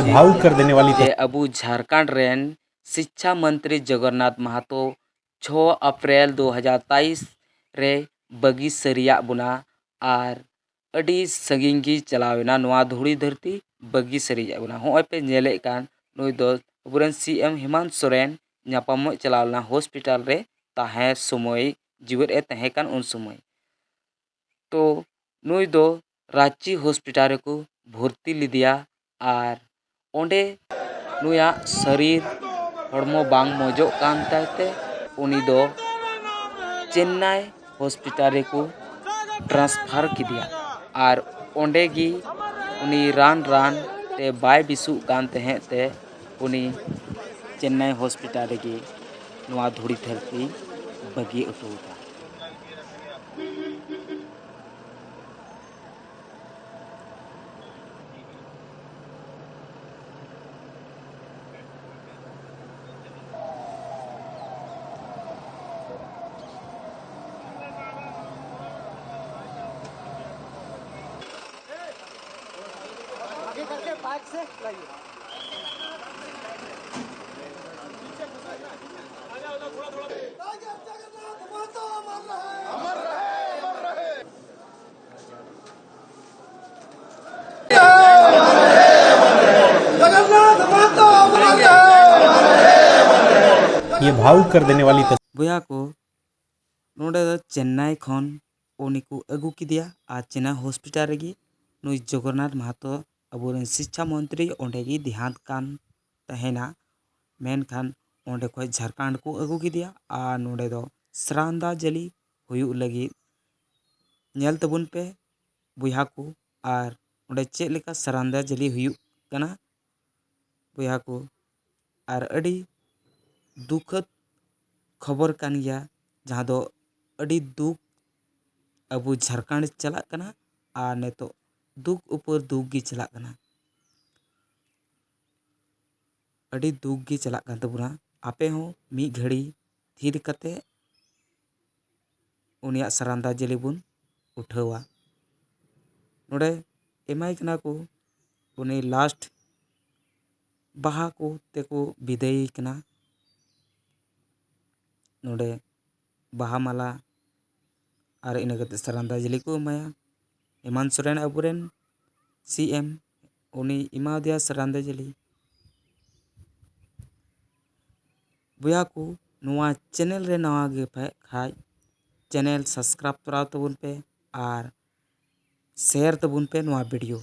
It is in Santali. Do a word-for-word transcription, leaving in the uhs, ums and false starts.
भावुक कर देने वाली ᱡᱮ ᱟᱵᱚ ᱡᱷᱟᱲᱠᱷᱚᱸᱰ ᱨᱮᱱ ᱥᱤᱪᱪᱷᱟ ᱢᱚᱱᱛᱨᱤ ᱡᱚᱜᱚᱱᱱᱟᱛᱷ ᱢᱟᱦᱟᱛᱚ ᱪᱷᱚ ᱮᱯᱨᱤᱞ ᱫᱩ ᱦᱟᱡᱟᱨ ᱛᱮᱭᱤᱥ ᱨᱮ ᱵᱟᱹᱜᱤ ᱥᱟᱹᱨᱤᱭᱟᱜ ᱵᱚᱱᱟ ᱟᱨ ᱟᱹᱰᱤ ᱥᱟᱺᱜᱤᱧ ᱜᱮ ᱪᱟᱞᱟᱣ ᱮᱱᱟ ᱱᱚᱣᱟ ᱫᱷᱩᱲᱤ ᱫᱷᱟᱹᱨᱛᱤ ᱵᱟᱹᱜᱤ ᱥᱟᱹᱨᱤᱭᱟᱜ ᱵᱚᱱᱟ᱾ ᱦᱚᱸᱜᱼᱚᱭ ᱯᱮ ᱧᱮᱞᱮᱫ ᱠᱟᱱ, ᱱᱩᱭ ᱫᱚ ᱟᱵᱚᱨᱮᱱ ᱥᱤ ᱮᱢ ᱦᱮᱢᱟᱱᱛ ᱥᱚᱨᱮᱱ ᱧᱟᱯᱟᱢᱚᱜ ᱪᱟᱞᱟᱣ ᱞᱮᱱᱟ ᱦᱚᱥᱯᱤᱴᱟᱞ ᱨᱮ ᱛᱟᱦᱮᱸ ᱥᱚᱢᱚᱭ, ᱡᱤᱣᱮᱫ ᱮ ᱛᱟᱦᱮᱸ ᱠᱟᱱ ᱩᱱ ᱥᱚᱢᱚᱭ᱾ ᱛᱚ ᱱᱩᱭ ᱫᱚ ᱨᱟᱸᱪᱤ ᱦᱚᱥᱯᱤᱴᱟᱞ ᱨᱮᱠᱚ ᱵᱷᱚᱨᱛᱤ ᱞᱮᱫᱮᱭᱟ ᱟᱨ ᱚᱸᱰᱮ ᱱᱩᱭᱟᱜ ᱥᱟᱹᱨᱤᱨ ᱦᱚᱲᱢᱚ ᱵᱟᱝ ᱢᱚᱡᱚᱜ ᱠᱟᱱ ᱛᱟᱭ ᱛᱮ ᱩᱱᱤ ᱫᱚ ᱪᱮᱱᱱᱟᱭ ᱦᱚᱥᱯᱤᱴᱟᱞ ᱨᱮᱠᱚ ᱴᱨᱟᱱᱥᱯᱷᱟᱨ ᱠᱮᱫᱮᱭᱟ᱾ ᱟᱨ ᱚᱸᱰᱮ ᱜᱮ ᱩᱱᱤ ᱨᱟᱱ ᱨᱟᱱ ᱛᱮ ᱵᱟᱭ ᱵᱮᱥᱚᱜ ᱠᱟᱱ ᱛᱟᱦᱮᱸᱫ ᱛᱮ ᱩᱱᱤ ᱪᱮᱱᱱᱟᱭ ᱦᱚᱥᱯᱤᱴᱟᱞ ᱨᱮᱜᱮ ᱱᱚᱣᱟ ᱫᱷᱩᱲᱤ ᱫᱷᱟᱹᱨᱛᱤ ᱵᱟᱹᱜᱤ ᱦᱚᱴᱚ ᱠᱟᱫᱟ᱾ ये भावुक कर देने वाली तस्वीर। ᱵᱚᱭᱦᱟ ᱠᱚ, ᱱᱚᱰᱮ ᱫᱚ ᱪᱮᱱᱱᱟᱭ ᱠᱷᱚᱱ ᱩᱱᱤ ᱠᱚ ᱟᱹᱜᱩ ᱠᱮᱫᱮᱭᱟ ᱟᱨ ᱪᱮᱱᱱᱟᱭ ᱦᱚᱥᱯᱤᱴᱟᱞ ᱨᱮᱜᱮ ᱱᱩᱭ ᱡᱚᱜᱚᱱᱱᱟᱛᱷ ᱢᱟᱦᱟᱛᱚ ᱟᱵᱚᱨᱮᱱ ᱥᱤᱪᱪᱷᱟ ᱢᱚᱱᱛᱨᱤ ᱚᱸᱰᱮ ᱜᱮ ᱫᱮᱦᱟᱱᱛ ᱠᱟᱱ ᱛᱟᱦᱮᱱᱟ᱾ ᱢᱮᱱᱠᱷᱟᱱ ᱚᱸᱰᱮ ᱠᱷᱚᱱ ᱡᱷᱟᱲᱠᱷᱚᱸᱰ ᱠᱚ ᱟᱹᱜᱩ ᱠᱮᱫᱮᱭᱟ ᱟᱨ ᱱᱚᱰᱮ ᱫᱚ ᱥᱨᱟᱫᱷᱟᱧᱡᱚᱞᱤ ᱦᱩᱭᱩᱜ ᱞᱟᱹᱜᱤᱫ ᱧᱮᱞ ᱛᱟᱵᱚᱱ ᱯᱮ ᱵᱚᱭᱦᱟ ᱠᱚ, ᱟᱨ ᱚᱸᱰᱮ ᱪᱮᱫ ᱞᱮᱠᱟ ᱥᱨᱟᱫᱷᱟᱧᱡᱚᱞᱤ ᱦᱩᱭᱩᱜ ᱠᱟᱱᱟ ᱵᱚᱭᱦᱟ ᱠᱚ᱾ ᱟᱨ ᱟᱹᱰᱤ ᱫᱩᱠᱷᱟᱹᱛ ᱠᱷᱚᱵᱚᱨ ᱠᱟᱱ ᱜᱮᱭᱟ, ᱡᱟᱦᱟᱸ ᱫᱚ ᱟᱹᱰᱤ ᱫᱩᱠ ᱟᱵᱚ ᱡᱷᱟᱲᱠᱷᱚᱸᱰ ᱪᱟᱞᱟᱜ ᱠᱟᱱᱟ᱾ ᱟᱨ ᱱᱤᱛᱚᱜ ᱫᱩᱠ ᱩᱯᱚᱨ ᱫᱩᱠ ᱜᱮ ᱪᱟᱞᱟᱜ ᱠᱟᱱᱟ, ᱟᱹᱰᱤ ᱫᱩᱠ ᱜᱮ ᱪᱟᱞᱟᱜ ᱠᱟᱱ ᱛᱟᱵᱚᱱᱟ᱾ ᱟᱯᱮ ᱦᱚᱸ ᱢᱤᱫ ᱜᱷᱟᱹᱲᱤ ᱛᱷᱤᱨ ᱠᱟᱛᱮ ᱩᱱᱤᱭᱟᱜ ᱥᱨᱟᱫᱷᱟᱧᱡᱚᱞᱤ ᱵᱚᱱ ᱩᱴᱷᱟᱹᱣᱟ᱾ ᱱᱚᱰᱮ ᱮᱢᱟᱭ ᱠᱟᱱᱟ ᱠᱚ ᱩᱱᱤ ᱞᱟᱥᱴ ᱵᱟᱦᱟ ᱠᱚ ᱛᱮᱠᱚ ᱵᱤᱫᱟᱹᱭᱮ ᱠᱟᱱᱟ᱾ ᱱᱚᱰᱮ ᱵᱟᱦᱟ ᱢᱟᱞᱟ ᱟᱨ ᱤᱱᱟᱹ ᱠᱟᱛᱮ ᱥᱨᱟᱫᱷᱟᱧᱡᱚᱞᱤ ᱠᱚ ᱮᱢᱟᱭᱟ᱾ ᱦᱮᱢᱟᱱᱛ ᱥᱚᱨᱮᱱ ᱟᱵᱚᱨᱮᱱ ᱥᱤ ᱮᱢ, ᱩᱱᱤ ᱮᱢᱟᱣᱟᱫᱮᱭᱟ ᱥᱨᱟᱫᱷᱟᱧᱡᱚᱞᱤ᱾ ᱵᱚᱭᱦᱟ ᱠᱚ, ᱱᱚᱣᱟ ᱪᱮᱱᱮᱞ ᱨᱮ ᱱᱟᱣᱟ ᱜᱮ ᱯᱮ ᱠᱷᱟᱡ ᱪᱮᱱᱮᱞ ᱥᱟᱵᱥᱠᱨᱟᱭᱤᱵ ᱛᱚᱨᱟᱣ ᱛᱟᱵᱚᱱ ᱯᱮ ᱟᱨ ᱥᱮᱭᱟᱨ ᱛᱟᱵᱚᱱ ᱯᱮ ᱱᱚᱣᱟ ᱵᱷᱤᱰᱤᱭᱳ᱾